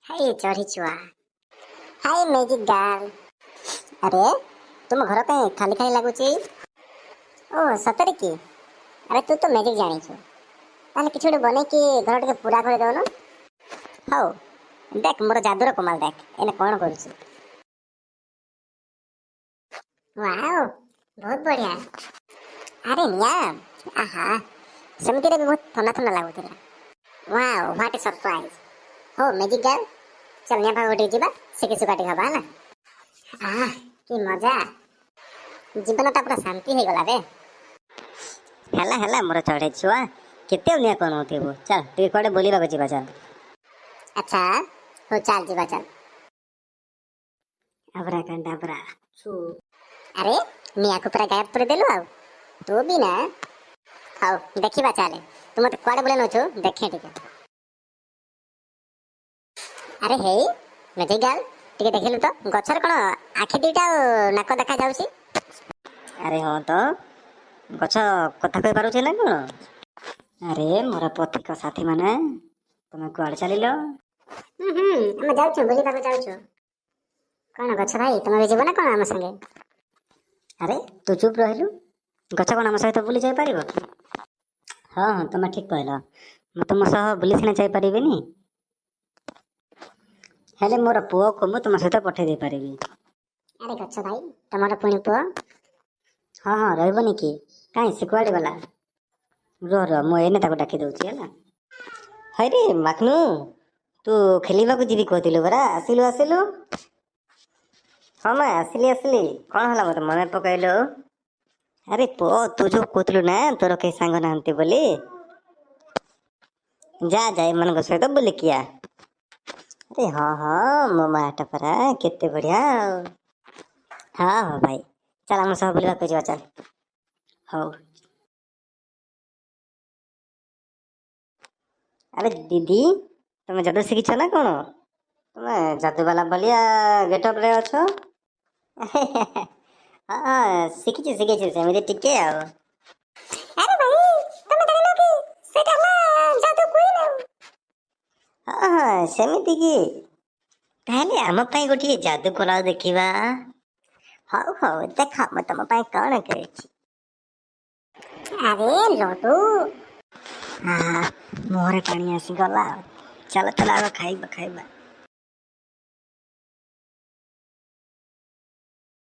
High ଚଢ଼େଇ ଛୁଆ, high magic girl. ଆରେ, ତୁମ ଘର କାହିଁ ଖାଲି ଖାଲି ଲାଗୁଛି? ଓ, ସତରେ କି? ଆରେ, ତୁ ତ ମ୍ୟାଜିକ୍ ଜାଣିଛୁ, ତାହେଲେ କିଛି ଗୋଟେ ବନେଇକି ଘର ଟିକେ ପୁରା କରିଦେଉନୁ। ହଉ ଦେଖ, ମୋର ଯାଦୁର କମାଲ ଦେଖ, ଏଇନେ କ'ଣ କରୁଛି। ୱାଓ, ବହୁତ ବଢ଼ିଆ। ଆରେ ନିଆ, ଆହା, ସେମିତିରେ ବି ବହୁତ ଥଣ୍ଡା ଥଣ୍ଡା ଲାଗୁଥିଲା। Wow, what a surprise! ହଉ ମ୍ୟାଜିକ୍ ଗାର୍ଲ, ଚାଲ ନିଆ ପାଖକୁ ଟିକେ ଯିବା, ସେକି ସୁକା ଟିକେ ହବା, ହେଲା? ଆহ, କି ମଜା! ଜୀବନଟା ପୁରା ଶାନ୍ତି ହେଇଗଲା ବେ। ହେଲା ହେଲା, ମୋର ଚଢ଼େଇ ଛୁଆ, କେତେ ଆଉ ନିଆଁ କଣଉଥିବୁ? ଚାଲ, ଟିକେ କୁଆଡ଼େ ବୁଲିବାକୁ ଯିବା, ଚାଲ। ଆଚ୍ଛା, ହଉ ଚାଲ ଯିବା, ଚାଲ। ଆବରା କାଣ୍ଡାବରା ଛୁ। ଆରେ, ନିଆଁକୁ ପୁରା ଗାୟବ କରିଦେଲୁ ଆଉ ତୁ ବି ନା। ହଉ ଦେଖିବା, ଚାଲେ, ତୁ ମତେ କୁଆଡ଼େ ବୁଲେଇ ନଉଛୁ ଦେଖେ ଟିକେ। ଆରେ ହେଇ ମ୍ୟାଜିକ୍ ଗାର୍ଲ, ଟିକେ ଦେଖିଲୁ ତ, ଗଛରେ କ'ଣ ଆଖି ଦିଟା ଆଉ ନାକ ଦେଖା ଯାଉଛି? ଆରେ ହଁ ତ, ଗଛ କଥା କହିପାରୁଛି ନା କ'ଣ? ଆରେ ମୋର ପଥିକ ସାଥୀମାନେ, ତମେ କୁଆଡ଼େ ଚାଲିଲ? ହୁଁ ହୁଁ ଆମେ ଯାଉଛୁ, ବୁଲିବାକୁ ଯାଉଛୁ। କ'ଣ ଗଛ ଭାଇ, ତମେ ବି ଯିବ ନା କ'ଣ ଆମ ସାଙ୍ଗେ? ଆରେ, ତୁ ଚୁପ୍ ରହିଲୁ। ଗଛ କ'ଣ ଆମ ସହିତ ବୁଲି ଯାଇପାରିବ କି? ହଁ ହଁ, ତମେ ଠିକ୍ କହିଲ। ମୁଁ ତୁମ ସହ ବୁଲି ସିନା ଯାଇପାରିବିନି, ହେଲେ ମୋର ପୁଅକୁ ମୁଁ ତୁମ ସହିତ ପଠେଇ ଦେଇପାରିବି। ଆରେ ଗଛ ଭାଇ, ତମର ପୁଣି ପୁଅ? ହଁ ହଁ, ରହିବନି କି? କାହିଁ, ସେ କୁଆଡ଼େ ଗଲା? ରୁହ ରୁହ, ମୁଁ ଏଇନେ ତାକୁ ଡାକି ଦେଉଛି, ହେଲା। ହଇରେ ମାଖନୁ, ତୁ ଖେଳିବାକୁ ଯିବି କହୁଥିଲୁ ପରା, ଆସିଲୁ ଆସିଲୁ। ହଁ ମା, ଆସିଲି ଆସିଲି। କ'ଣ ହେଲା, ମୋତେ ମନେ ପକାଇଲୁ? ଆରେ ପୁଅ, ତୁ ଯୋଉ କହୁଥିଲୁ ନା ତୋର କେହି ସାଙ୍ଗ ନାହାନ୍ତି ବୋଲି, ଯା ଯା, ଏମାନଙ୍କ ସହିତ ବୁଲିକି ଆ। ଆରେ ହଁ ହଁ, ମୋ ମାଟା ପରା କେତେ ବଢ଼ିଆ ଆଉ। ହଁ ହଁ ଭାଇ, ଚାଲ, ଆମ ସହ ବୁଲିବାକୁ ଯିବା, ଚାଲ। ହଉ। ଆରେ ଦିଦି, ତମେ ଯାଦୁ ଶିଖିଛ ନା କ'ଣ? ତମେ ଯାଦୁବାଲା ଭଳିଆ ଗେଟଅପ୍ରେ ଅଛ। ହଁ, ଶିଖିଛି ଶିଖିଛି, ସେମିତି ଟିକେ ଆଉ। ଆରେ ଭାଇ, ତମେ ଜାଣିନ କି? ସେଇଟା ହେଲା ଯାଦୁ କୁଇନ୍ ଆଉ। ହଁ ହଁ, ସେମିତି କି? ତାହେଲେ ଆମ ପାଇଁ ଗୋଟିଏ ଯାଦୁ କଲା ଦେଖିବା। ହଉ ହଉ, ଦେଖ ମୁଁ ତମ ପାଇଁ କ'ଣ କରିଛି। ଆରେ ଲଡୁ। ମୁହଁରେ ପାଣି ଆସିଗଲା। ଚାଲ ଚାଲ, ଆଗ ଖାଇବା ଖାଇବା।